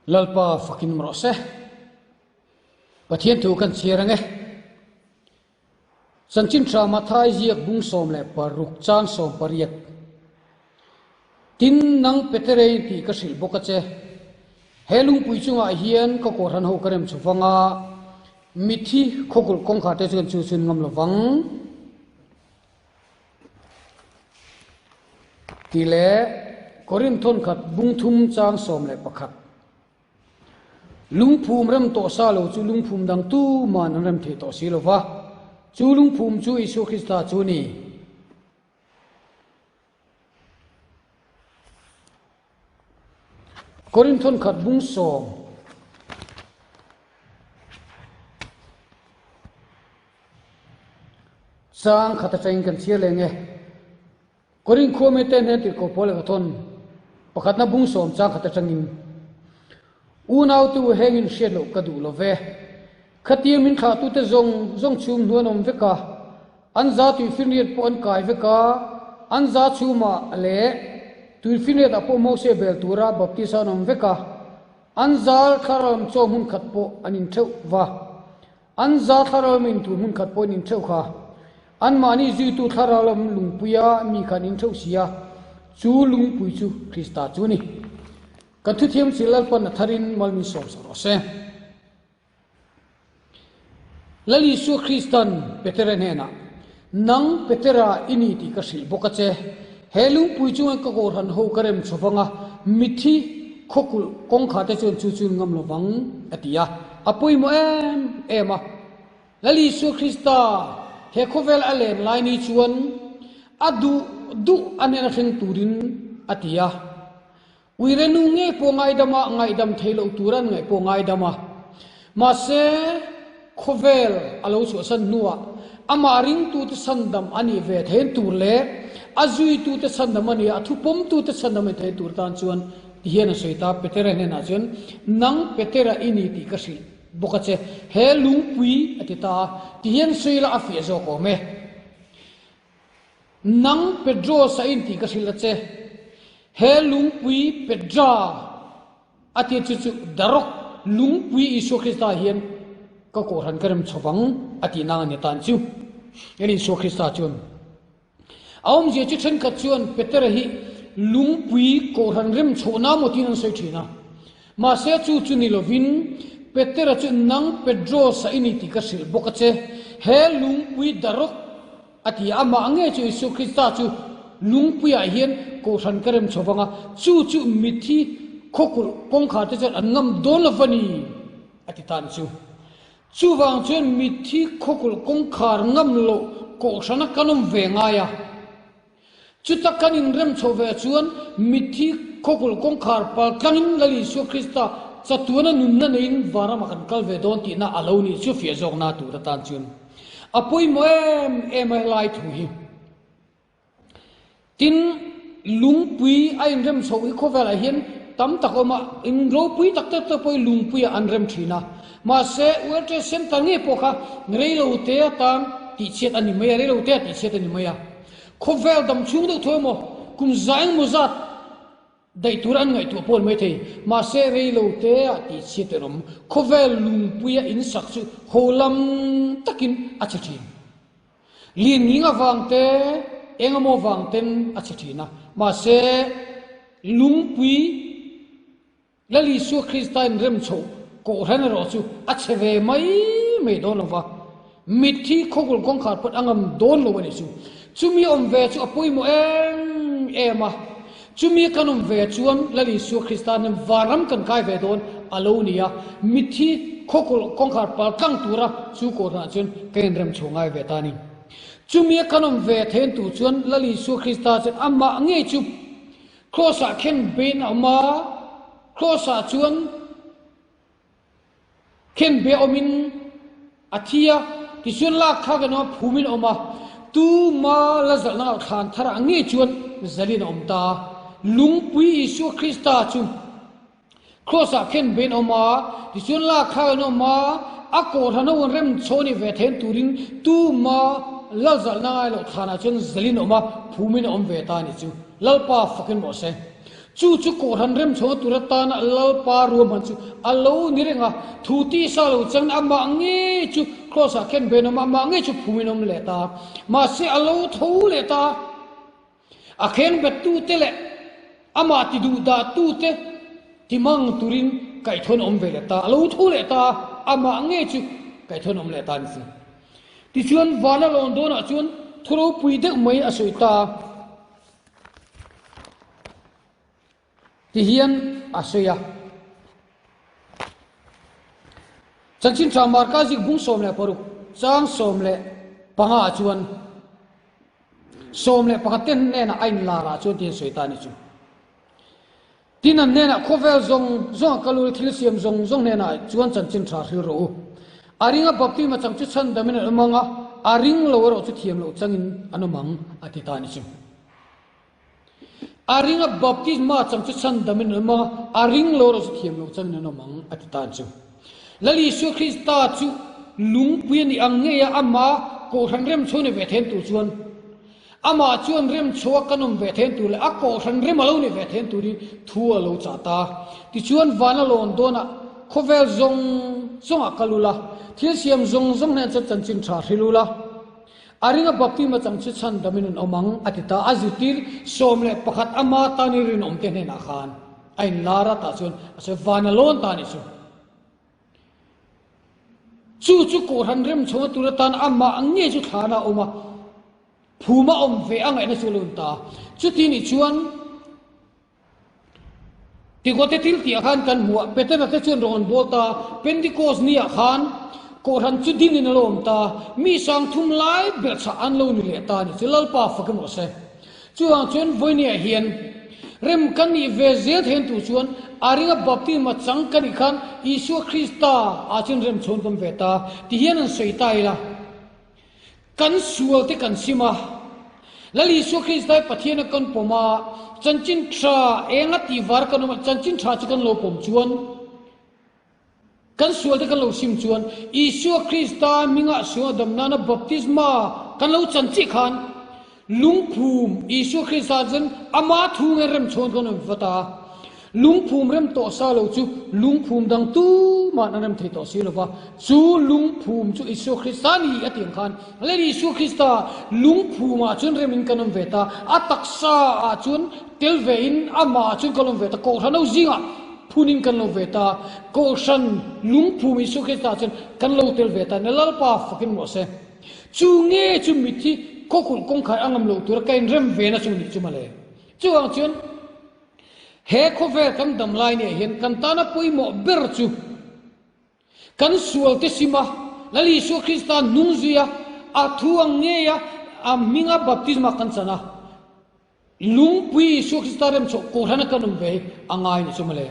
Lalpa fakin rawh se. Pathian thu kan chhiar ang e. Chanchin tha Mathai ziak bung 16 chang 18. Tin, nang Peterei tih ka hrilh bawk a che. He lungpui chungah hian ka kawhhran ho ka rem chhu vang a, mithi khawkulh kawngkhar te chuan chu chhun ngam lo vang. Tih leh Korinth thawnkhat bung thum chang 11. Lungphum rem tawh sa lo chu lungphum dang tuman an rem thei tawh si lo va, chu lungphum chu Isua Krista chu a ni. Korinth thawnkhat bung sawm. Chang khat atangin kan chhiar leng e. Korinth khua mite hnen tirhkoh pawl leh ka thawn pakhatna bung sawm chang khat atangin Unautu hengin hriat loh ka duh lo ve. Khatia min thlahtute zawng zawng chhum hnu an awm vek a, an za tuifinriat pawh an kai vek a, an za chhumah leh tuifinriatah pawh Mose bel tura baptisa an awm vek a, an zal thlarau chaw hmun khat pawh an intheuh va. An za thlarau min tur hmun khat pawhin in theuh kha. Anmahni zuitu thlarau lam lungpuia mi khan in theuh si a, chu lungpui chu Krista chu a ni. Kan thuthiam chil Lalpan a tharin mal min sawm sak rawh se. Lal Isua Kristan Petera hnenah, Nang Petera i ni tih ka hrilh bawk a che. He lungpui chungin ka kawhhran ho ka rem chho vang a, mithi khawkulh kawngkhar te chuan chu chu ngam lo vang, a ti a. A pawimawh em em a. Lal Isua Krista he khawvel a len lai ni chuan a duh duh a hnena thleng turin a ti a. Uire nu ngei pawh ngaidam a, ngaihdam thei loh tur an ngaih pawh ngaidam a. Mahse, khawvel a lo chhuahsan hnuah amah ringtute chhandam a nih ve thein tur leh a zuitute chhandam a nih a, a thupawmtute chhandam a nih thein tur tan chuan ti hian a sawi ta. Petera hnenah chuan, Nang Petera i ni tih ka hrilh bawk a che, he lungpui a ti ta a, ti hian sawi la a fiah zawk awm e. Nang Pedro sain tih ka hrilh a che. He lungpui Pedra a tir chu chu Darok lungpui Isua Krista hian ka kawhhran ka rem chho vang a tih nang a ni tan chu. En Isua Krista chuan a awmzia chu thenkhat chuan Petera hi lungpui kawhhran rem chhohna maw tiin an sawi thin a. Mahse chu chu ni lovin Petera chu nang Pedro sain i tih ka hrilh bawk a che. He lungpui Darok A ti a, amah nge chu Isua Krista chu lungpuiah hian kohhran ka rem chho vang a, chu chu mithi khawkulh kawngkhar te chuan an ngam dawn lo va ni, a ti tan chu. Chuvang chuan mithi khawkulh kawngkhar ngam loh kohhrana kan awm ve ngai a. Chuta kan inrem chho ve chuan mithi khawkulh kawngkhar pal tlangin Lal Isua Krista chatuana nunna neiin vanramah kan kal ve dawn tihna a lo nih chu fiah zawkna tur atan chuan a pawimawh em em a helai thu hi. Tin, lungpui a inrem chhoh hi khawvelah hian tam tak a awm a, in ropui tak tak te pawh hi lungpuiah an rem thin a. Mahse, World Trade Center ngei pawh kha reilote atan tihchhiat a ni mai a, reilote a tihchhiat a ni mai a. Khawvel dam chhung deuh tho emaw, kum za engemaw zat daih tur an ngaihtuah pawh a ni maithei. Mahse, rei lo te ah tih chhiat an awm. Khawvel lungpuia in sak chu ho lam takin a chhe thin. Lin nghing avang te, eng emaw vang ten a chhe thin a. Mahse, lungpui. Lal Isua Krista in rem chhoh kawhhran erawh chu a chhe ve mai mai dawn lo va, mitthi khawkulh kawngkhar pawt a ngam dawn lo a nih chu. Chumi awm ve chu a pawimawh em em a, chumi kan awm ve chuan Lal Isua Krista hnen vanram kan kai ve dawn a lo ni a, mitthi khawkulh kawngkhar pal tlang tura chu kawhhranah chuan ka inrem chho ngai ve ta a ni. Chumi kan awm ve thein tur chuan Lal Isua Krista chuan amah ngei chu Kraws-ah khen bein a awm a, Kraws-ah chuan khen be awmin a thi a, tichuan lak thlak in a awm a, phumin a awm a, tuma la zalhna loh thlan tharah ngei chuan zalin a awm ta a. Lungpui Isua Krista chu Kraws-ah khen bein a awm a, tichuan lak thlak in a awm a, a kawhhran ho an rem chhaw ni ve thein turin tuma la zalhna ngai loh thlanah chuan zalin a awm a, phumin a awm ve ta a nih chu. Lalpa fakin rawh se. Chu chu Kohhran remchhawnga tur atana Lalpa ruahman chu a lo ni reng a, thu tisa lo changin amah ngei chu Kraws-ah khen ben awm a, amah ngei chu phumin awm leh ta. Mahse a lo tho leh ta. A khengbet tute leh amah ti duh dah tute timang turin kaihthawin awm ve leh ta. A lo tho leh ta a, amah ngei chu kaihthawin awm leh ta a ni si. Tichuan vana lawn dawnah chuan thu ropui deuh mai a sawi ta. Ti hian a sawi a. Chanchin tha Marka zik bung 16 chang 15 ah chuan 11 te hnenah a inlar ah chuan ti an sawi ta a ni chu. Tin an hnenah khawvel zawng zawng a kal ul thil siam zawng zawng hnenah chuan chanchin tha hril rawh u. A ringa baptisma chang chu chhan damin an awm ang a, a ring lo erawh chu thiam loh changin an awm ang a ti ta a ni chu. A ringa baptisma chang chu chhan damin an awm ang a, a ring lo erawh chu thiam loh changin an awm ang a ti ta a ni chu. Lal Isua Krista chu lungpui a nih ang ngei a, amah Kohhran remchhuah ni ve then tur chuan Amah chuan remchhuak kan awm ve then tur leh a kohhran rem a lo ni ve then turin thu a lo chah ta. Tichuan van a lawn dawnah khawvel zawng zawngah kal ula, thil siam zawng zawng hnen chuan chanchin tha hril ula, a ringa baptisma chang chu chhan damin an awm ang a ti ta. A zirtir 11 ama tani rinawmte hnenah khan a inlar a, tah chuan a sawi van a lawn ta a nih chu. Chu chu Kohhran remchhawnga tur atan amah ngei chu thlana a awm a, phuma awm ve a ngaihna chu a lo ni ta. Chuti nih chuan Tikote thil tihah khan kan hmu a, Petera te chuan rawn bawl ta, Pentecost niah khan Kohhran chu dingin a lo awm ta, mi sangthum lai belhchhah an lo ni leh ta a ni chu Lalpa fak emaw se. Chuvang chuan vawinia hian rem kan nih ve zel thein tur chuan a ringa baptisma chang ka nih khan Isua Krista ah chuan rem chhawn kan ve ta ti hian an sawi ta ila. Kan sual te kan sim a, Lal Isua Krista hi Pathian a kan pawm a, chanchin tha eng a tih var kan awm a, chanchin tha chu kan lo pawm chuan, Kan sualte kan lo sim chuan Isua Krista hmingah sual dam nana baptisma kan lo chan chiah khan lungphum Isua Krista chuan ama thu nge rem chhawn kan awm vat a. Lungphum rem tawh sa lo chu lungphum dang tumah an rem thei tawh si lova, chu lungphum chu Isua Krista a ni a tih ang khan Lal Isua Krista lungphumah chuan remin kan awm ve ta, a taksa ah chuan tel ve in amah ah chuan kan awm ve ta, Kohhran ho zingah Phunin kan lo ve ta, Kohhran lungphum Isua Krista chuan kan lo tel ve ta, na Lalpa fakin rawh se. Chu nge chu mitthi khawkulh kawngkhar a ngam loh tura ka inrem ve na chu nih chu mawle. Chuvang chuan he khawvel kan dam lai nia hian kan tana pawimawh ber chu kan sual te sim a, Lal Isua Krista hnung zui a, a thu ang ngei a, a hminga baptisma kan chan a, Lungpui Isua Krista remchawh Kohhrana kan awm ve hi a ngai ni chu mawle.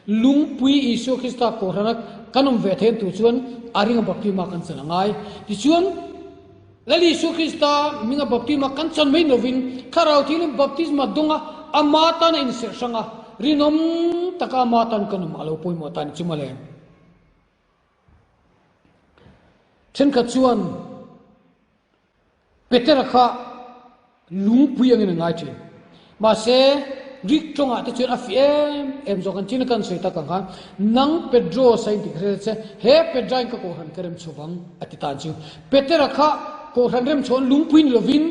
Lungpui Isua Krista Kohhrana kan awm ve thein tur chuan a ringa baptisma kan chan a ngai. Tichuan, Lal Isua Krista hminga baptisma kan chan mai lovin Thlarau Thianghlim baptisma dawnga ama tan a inserh hrang a, rinawm taka ama tan kan awm a lo pawimawh ta ni chu mawle. Thenkhat chuan. Petera kha lungpui angin a ngai thin. Mahse, Greek tawngah te chuan a fih em em zawk. An chin a kan sawi tak ang khan, Nang Petros a inti kher che, he Petra in ka kohhran ka rem chho vang a ti tan chu. Petera kha kohhran rem chho lungpui ni lovin,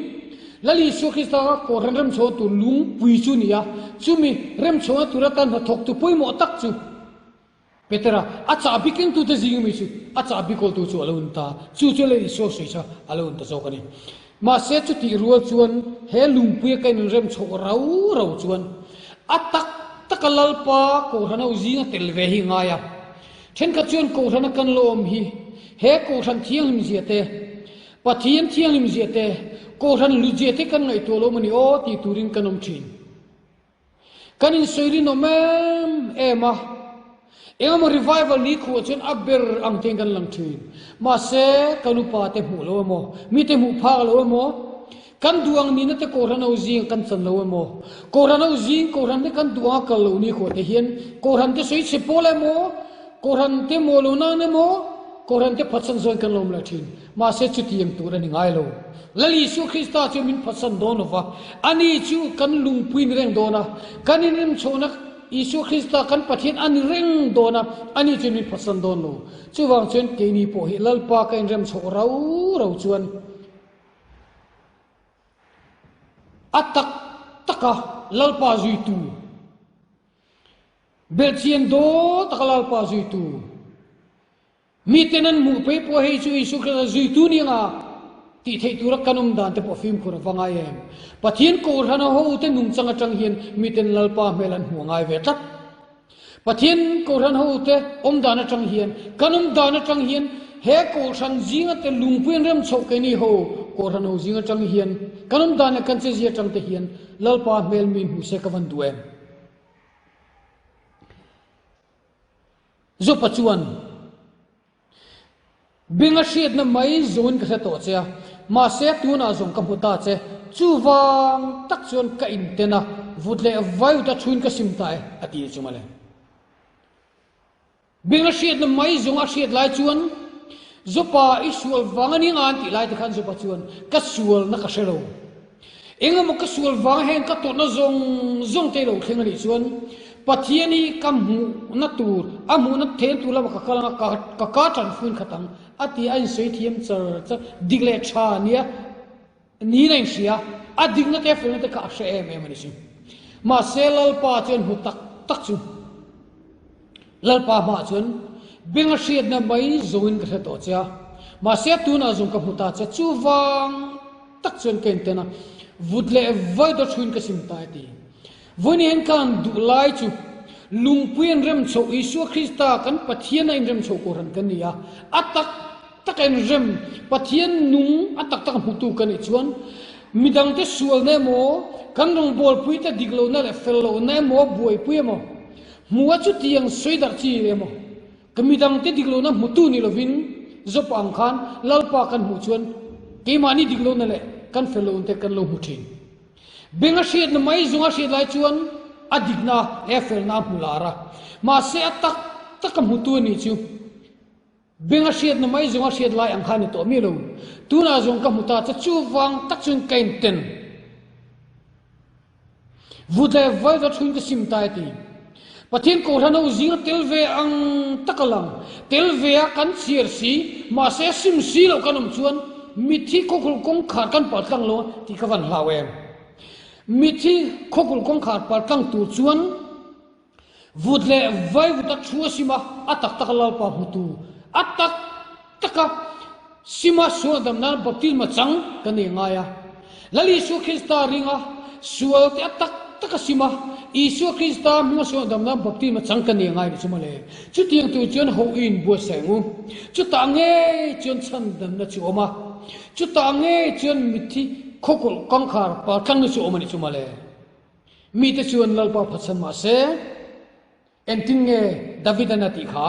Lal Isua Krista kha kohhran rem chho tur lungpui chu ni a, chumi rem chhona tur atan hnathawktu pawimawh tak chu Petera, a chahbi kengtute zing ami chu a chahbi kawltu chu a lo un ta, chu chu lei Isua sawi kha a lo un ta zawk a ni. Mahse chutih rual chuan he lungpuia ka inrem chhoh rau rau chuan a tak taka Lalpa Kohhran ho zinga tel ve hi ngai a. Thenkhat chuan Kohhrana kan lo awm hi he Kohhran thianghlim zia te, Pathian thianghlim zia te, Kohhran hlut zia te kan ngaihtuah lo mawni aw tih turin kan awm thin. Kan insawi rinawm em em a, engemaw revival ni khuah chuan a ber ang tein kan lang thin. Mahse, kan upa te hmuh lo emaw, mite hmuh phak lo emaw, kan duh ang nihna te Kohhran ho zing kan chan lo emaw, Kohhran ho zing Kohhran te kan duh anga kal lo ni khuah te hian Kohhran te sawi chhe pawl emaw, Kohhran te maw lo nan emaw. Kohhran te phatsan zawn kan lo awm leh thin. Mahse chutiang tur a ni ngai lo. Lal Isua Krista chu min phatsan dawn lo va, ani chu kan lungpui ni reng dawn a, kan inremchhohna Isua Krista kan Pathian a ni reng dawn a, ani chu min phatsan dawn lo. Chuvang chuan keini pawh hi Lalpa ka inremchhoh rau rau chuan a tak taka Lalpa zuitu, Belhchian dawl taka Lalpa zuitu, miten an hmuh phei pawh hei chu Isua Krista zuitu ni anga tih theih tura kan awm dan te pawh fimkhur a va ngai em? Pathian Kohhran a hote nungchang atang hian miten Lalpa hmel an hmuh a ngai ve tlat. Pathian Kohhran hote awm dan atang hian, kan awm dan atang hian he Kohhran zinga te lungpui an rem chhoh keini ho Kohhran ho zing atang hian kan awm dan leh kan chezia atang te hian Lalpa hmel mi hmuh se ka van duh em? Jopa chuan, Beng a hriatna mai zawngin ka hre tawh che a, mahse tunah zawng ka hmu ta che, chuvang tak chuan ka inten a, vut leh vaiut a thuin ka sim ta e, a ti chu mawle. Beng a hriatna mai zawng a hriat lai chuan, Jopa i sual vang a ni nga an tih lai te khan Jopa chuan, Ka sualna ka hre lo. Eng emaw ka sual vang heng ka tawrhna zawng zawng te lo thleng a nih chuan Pathian hi ka hmuhna tur, a hmuhna then tur lamah ka kal ang a, ka ka tan fuin khat ang a ti a insawi thiam char char. Dik leh tha nia niin a inhria a, dikna te felna te kha a hre em em a ni chu. Mahse Lalpa chuan hmu tak tak chu Lalpa hmaah chuan beng a hriatna mai zawngin ka hre tawh che a, mahse tunah zawng ka hmu ta che chuvang tak chuan ka inten a, vut leh vai dawt hruin ka sim ta e ti. Vawiin hian ka han duh lai chu lungpui an rem chhoh Isua Krista kan Pathian a inrem chhoh kohhran kan ni a, a tak tak a inrem Pathian nung a tak tak a hmutu kan nih chuan midangte sualna emaw kan rawngbawlpuite dik lohna leh fel lohna emaw buaipui emaw hmuh a chutiang sawi darh chi emaw Ka midangte dik lohna hmutu ni lovin Job ang khan Lalpa kan hmuh chuan keimahni dik lohna leh kan fel lohna te kan lo hmu thin. Beng a hriatna mai zawng a hriat lai chuan a dikna leh a felna a hmu lar a, mahse a tak tak a hmutu a nih chu beng a hriatna mai zawng a hriat lai ang khan ni tawh miah lo. Tunah zawng ka hmu ta che chuvang tak chuan ka inten. Vut leh vai va thuin ka sim ta e ti. Pathian Kohhran ho zing a tel ve ang tak a lang. Tel ve a kan chhiar si, mahse sim si loh kan awm chuan mitthi khawkulh kawngkhar kan pal tlang lo tih ka van hlau em. Mitthi khawkulh kawngkhar pal tlang tur chuan Vut leh vaivut a thu a sim a, a tak tak a Lalpa hmutu, a tak tak a sima sual dam nan baptisma chang ka nei ngai a. Lal Isua Krista ring a, sual te a tak tak a sim a, Isua Krista hminga sual dam nan baptisma chang ka nei ngai ni chu mawle. Chutiang tur chuan ho i inbuatsaih ang u. Chutah ngei chuan chhandamna chu awm a, chutah ngei chuan mitthi khawkawlh kangkhar paltlangna chu awm a ni chu mawle. Mite chuan Lalpa phatsan mah se, engtin nge Davidan a tih kha?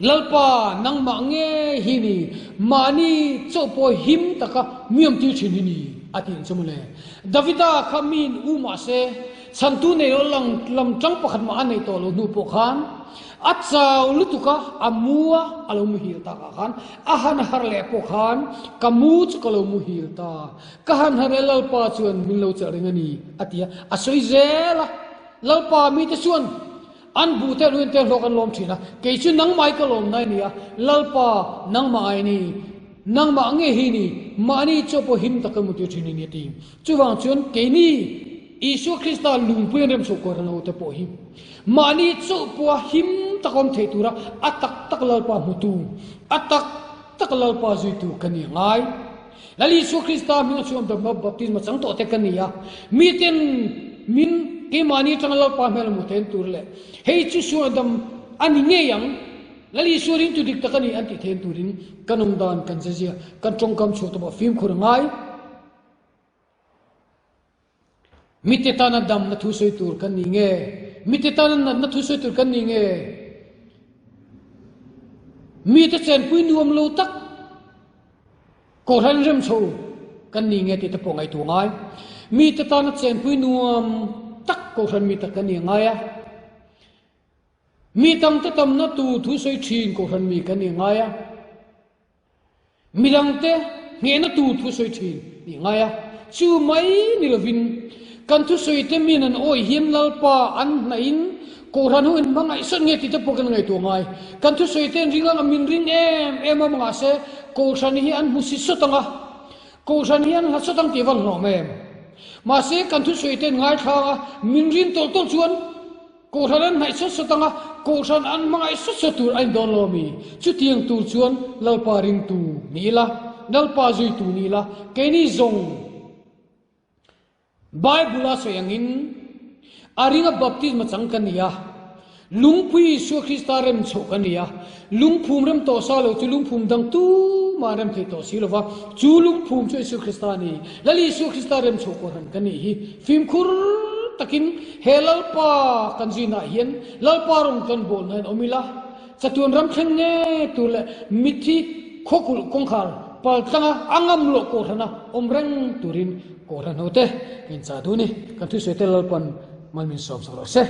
Lalpa, nangmah nge hi ni, mahni chauh pawh him taka mi awmtir thin hi ni, a ti ang chu mawle. Davida kha miin u mah se, chhantu nei lo lang lam tang pakhat mah a nei tawh lo hnu pawh khan a chau lutuk a, a mu a, a lo muhil takah khan a han harh leh pawh khan ka mu chu ka lo muhil ta. Ka han har e Lalpa chuan min lo chelh reng a ni, a ti a. A sawi zel a, Lalpa mite chuan an buhte an uinte hlawk an lawm thin a, kei chu nangmah i ka lawm nai ni a, Lalpa nangmah ai ni, nangmah nge hi ni, mahni chaw pawh him taka mu tir thin i ni, a ti. Chuvang chuan keini Isua Krista lungpui an remchhuah kual reng lo te pawh hi mahni chaw pawha him taka awm thei tura a tak tak Lalpa hmutu, a tak tak Lalpa zuitu ka ni a ngai. Lal Isua Krista hminga chhuam dawmna baptisma chang tawh te ka ni a, miten min keimahni atanga Lalpa hmel hmuh theihna tur leh hei chu sual dam a ni ngei ang, Lal Isua ringtu dik tak a ni an tih theihna turin kan awm dan kan zezia kan tawngkam chhuah tawpah fimkhur a ngai. Mite tana damna thu sawi tur kan ni nge? Mite tana natna thu sawi tur kan ni nge? Mite chenpui nuam lo tak Kohhran rem chho kan ni nge tih te pawh ngaihtuah ngai. Mite tana chenpui nuam tak Kohhran mi tak kan ni ngai a. Mi tamte tamna tur thu sawi thin Kohhran mi kan nih ngai a. Midangte nghehna tur thu sawi thin nih ngai a. Chu mai ni lovin kan thusawite min an awih hian Lalpa an hnaih in Kohhran ho in hmangaih sawt nge tih te pawh kan ngaihtuah ngai. Kan thusawite an ring ang a, min ring em em a mahse Kohhran hi an hmu si sawt ang a. Kohhran hi an hla sawt ang tih va hlawm em. Mahse kan thusawite an ngaithlang a, min rin tawlh tawlh chuan Kohhran an hnaih sawt sawt ang a, Kohhran an hmangaih sawt sawt tur a indawn lo ami? Chutiang tur chuan Lalpa ringtu ni ila, Lalpa zuitu ni ila, keini zawng Bible-a sawi angin a ringa baptisma chang kan ni a, lungpui Isua Krista rem chhoh kan ni a, lungphum rem tawh sa lo chu lungphum dang tumah an rem thei tawh si lo va, chu lungphum chu Isua Krista a ni. Lal Isua Krista rem chhoh Kohhran kan nih hi fimkhur takin He Lalpa kan zuinah hian Lalpa rawng kan bawlna in awm ila, chatuan ram thleng nge tur leh mitthi khawkulh kawngkhar pal tlanga a ngam loh Kohhrana awm reng turin Kohhran hote ka inchah duh a ni. Kan thusawi te Lalpan mal min sawm sak rawh se.